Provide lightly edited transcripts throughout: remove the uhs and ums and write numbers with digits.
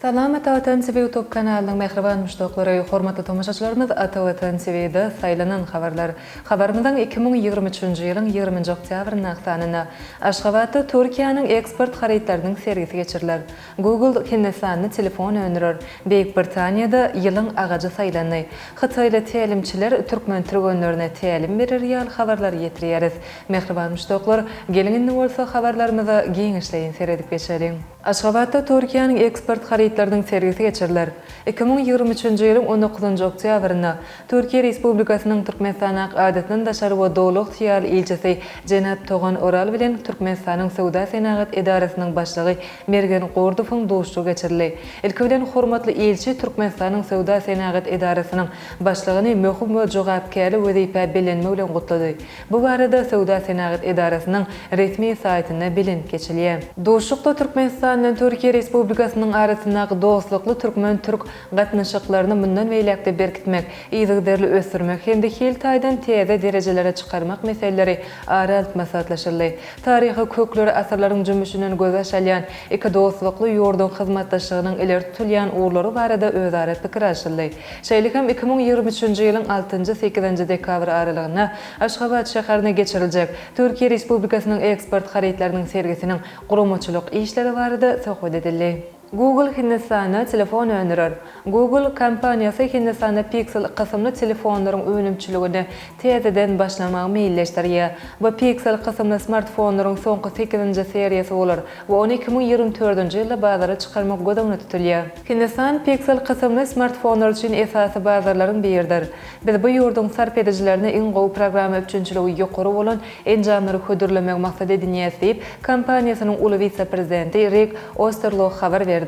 Salam Ata Watan TV YouTube kanalynyň mähriban muşdaklary, hormatly tomaşaçylarymyz Ata Watan TV-de saýlanan habarlar. Habarymyzyň 2023-nji ýylyň 20-nji oktýabryndaky sanynda Aşgabatda Türkiýäniň eksport harytlarynyň sergisi geçiriler. Google Hindistanda telefon öndürer. Beýik Britaniýada ýylyň agajy saýlandy. Hytaýly tälimçiler türkmen türgenlerine tälim berer ýaly habarlary ýetirýäris. Mähriban muşdaklar, geliň indi bolsa habarlarymyza giňişleýin seredip geçeliň. Aşgabatda Türkiýäniň eksport harytlarynyň sergisi geçiriler. 2023-nji ýylyň on dokuzynjy oktýabrynda Türkiýe Respublikasynyň Türkmenistandaky Adatdan daşary we Doly ygtyýarly ilçisi jenap Togan Oral bilen Türkmenistanyň Söwda-senagat edarasynyň başlygy Mergen Gurdowyň duşuşygy geçirildi. Ilki bilen hormatly ilçi Türkmenistanyň Söwda-senagat edarasynyň başlygyny möhüm we jogapkärli wezipä bellenmegi bilen gutlady. Bu barada Söwda-senagat edarasynyň resmi saýtynda bellenip geçilýär. Duşuşykda Türkmenistan bilen Türkiýe Respublikasynyň arasyndaky dostlukly türkmen-türk gatnaşyklaryny mundan beýläk-de berkitmek, yzygiderli ösdürmek hem-de hil taýdan täze derejelere çykarmak meseleleri ara alyp maslahatlaşyldy. Taryhy kökleri asyrlaryň jümmüşinden gözbaş alýan iki dostlukly ýurduň hyzmatdaşlygynyň ileri tutulýan ugurlary barada özara pikir alşyldy. Şeýle hem 2023-nji ýylyň altynjy-sekizinji dekabr aralygynda Aşgabat şäherinde geçiriljek Türkiýe Respublikasynyň eksport harytlarynyň sergisiniň guramaçylyk işleri barada söhbet edildi. Google Hindistanda telefon öndürer. Google kompaniýasy Hindistanda Pixel kysymly telefonlaryň önümçiligine täzeden başlamagy meýilleşdirýär. Bu Pixel kysymly smartfonlaryň soňky sekizinji seriýasy bolar we ony 2024-nji ýylda bazara çykarmak göz öňünde tutulýar. Hindistan Pixel kysymly smartfonlar üçin esasy bazarlaryň biridir. Biz bu ýurduň sarp edijilerine iň gowy programma üpjünçiligi ýokary bolan enjamlary hödürlemegi maksat edinýäs diýip, kompaniýasynyň uly wise-prezidenti Rik Osterloh habar berdi.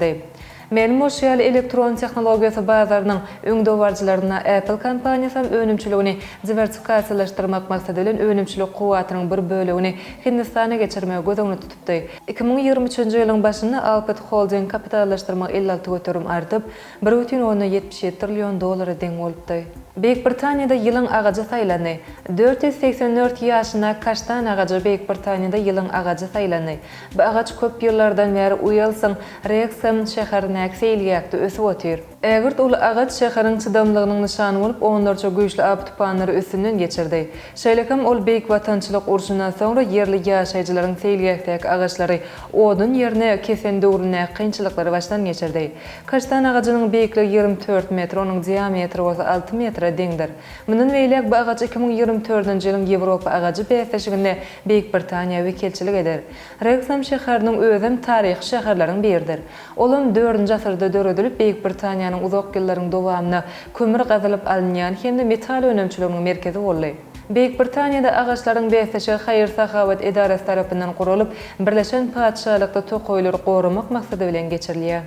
Mälim bolşy ýaly, elektron tehnologiýasy bazarynyň öňdebaryjylarynda Apple kompaniýasy hem önümçiligini diwersifikasiýalaşdyrmak maksady bilen önümçilik kuwwatynyň bir bölegini Hindistana geçirmegi göz öňünde tutupdy. 2023-nji ýylyň başynda Alpet Holding kapitallaşdyrma 56% artyp, 1,77 trillion dollara deň bolupdy. Beýik Britaniýada ýylyň agajy saýlandy. 484 ýaşyndaky kaştan agajy Beýik Britaniýada ýylyň agajy saýlandy. Bu agaç köp ýyllardan bäri Uelsiň Rekshem şäherindäki seýilgähde ösüp otyr. Ägirt uly agaç şäheriň çydamlygynyň nyşany bolup, onlarça güýçli apy-tupanlary üstünden geçirdi. Şeýle hem ol Beýik Watançylyk urşundan soňra ýerli ýaşaýjylaryň seýilgähdäki agaçlary odun ýerine kesen döwründäki kynçylyklary başdan geçirdi. Kaştan agajynyň beýikligi 24 metr, onuň diametri bolsa 6 metre deňdir. Mundan beýläk bu agaç 2024-nji ýylyň Ýewropa agajy bäsleşiginde Beýik Britaniýa wekilçilik eder. Reksam şäheriniň özem taryhy şäherleriň biridir. Olam dördünji asyrda döredilip, Beýik Britaniýanyň uzak ýyllaryň dowamynda kömür gazylyp alynýan hem-de metal önümçiliginiň merkezi boldy. Beýik Britaniýada agaçlaryň bäsleşigi haýyr-sahawat edarasy tarapyndan guralyp, Birleşen Patyşalykda tokaýlary goramak maksady bilen geçirilýär.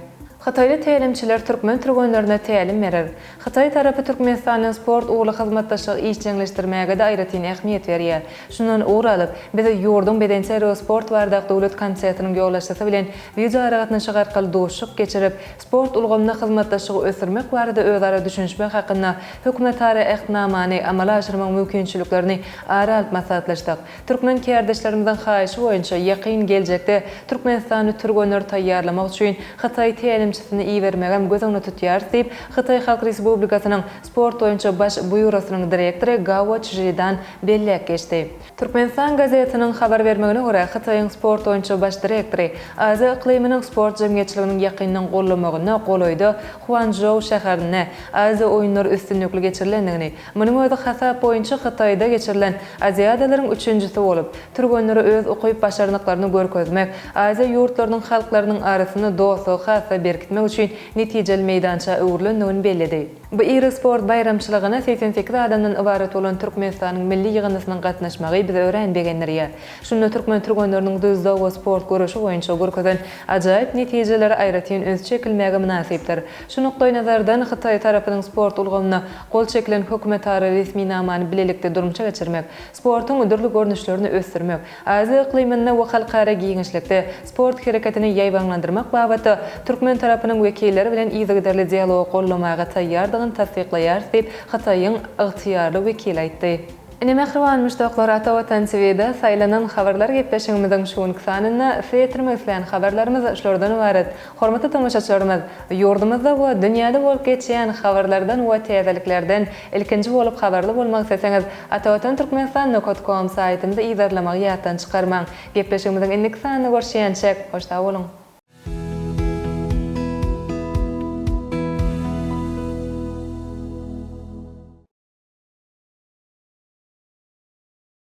Hytaýly tälimçiler türkmen türgenlerine tälim berer. Hytaý tarapy Türkmenistan bilen sport ugurly hyzmatdaşlygy işjeňleşdirmäge-de aýratyn ähmiýet berýär. Şundan ugur alyp, biz ýurduň Bedenterbiýe we sport baradaky döwlet komitetiniň ýolbaşçysy bilen wideoaragatnaşyk arkaly duşuşyk geçirip, sport ulgamynda hyzmatdaşlygy ösdürmek barada özara düşünişmek hakynda hökümetara Ähtnamany amala aşyrmagyň mümkinçiliklerini ara alyp maslahatlaşdyk. Türkmen kärdeşlerimiziň haýyşy boýunça ýakyn geljekde türkmenistanly türgenleri taýýarlamak üçin hytaý tälimçisini ibermegem göz öňünde tutýarys diýip, Hytaý Halk Respublikasynyň Sport boýunça baş býurosynyň direktory Gao Çžidan belläp geçdi. Türkmenistan gazetiniň habar bermegine görä, Hytaýyň sport boýunça baş direktory Aziýa yklymynyň sport jemgyýetçiliginiň ýakyndan gollamagynda golaýda Huançžou şäherinde Aziýa oýunlary üstünlikli geçirilendigini, Munuň özi hasap boýunça Hytaýda geçirilen Aziadalaryň üçünjisi bolup, türgenlere öz ukyp-başarnyklaryny görkezmek, Aziýa ýurtlarynyň halklarynyň arasynda dostlugy has-da berkitmek üçin netijeli meýdança öwrülendigini belledi. Bu iri sport baýramçylygyna 88 adamdan ybarat bolan Türkmenistanyň milli ýygyndysynyň gatnaşmagy bizi örän begendirýär. Şunda türkmen türgenleriniň dzýudo we sport göreşi boýunça görkezen ajaýyp netijeleri aýratyn üns çekilmäge mynasypdyr. Şu nukdaýnazardan, hytaý tarapynyň sport ulgamynda gol çekilen hökümetara resminamany bilelikde durmuşa geçirmek, sportuň dürli görnüşlerini ösdürmek, Aziýa yklymynda we halkara giňişlikde sport hereketini ýaýbaňlandyrmak babatda türkmen tarapynyň wekilleri bilen yzygiderli dialogy goldamaga taýýardygyny tassyklaýarys diýip, Hytaýyň ygtyýarly wekili aýtdy. Ine mähriban muşdaklar Ata Watan TVde saýlanan habarlar gepleşigimiziň şu günki sanynda size ýetirmek islän habarlarymyz şulardan ybarat. Hormatly tomaşaçylarymyz, ýurdumyzda we dünýäde bolup geçýän habarlardan we täzeliklerden ilkinji bolup habarly bolmak isleseňiz Atavatan Türkmenistan nokat kom saýtymyzy yzarlamagy ýatdan çykarmaň. Gepleşigimiziň indiki sanynda görüşýänçäk, hoş sag boluň!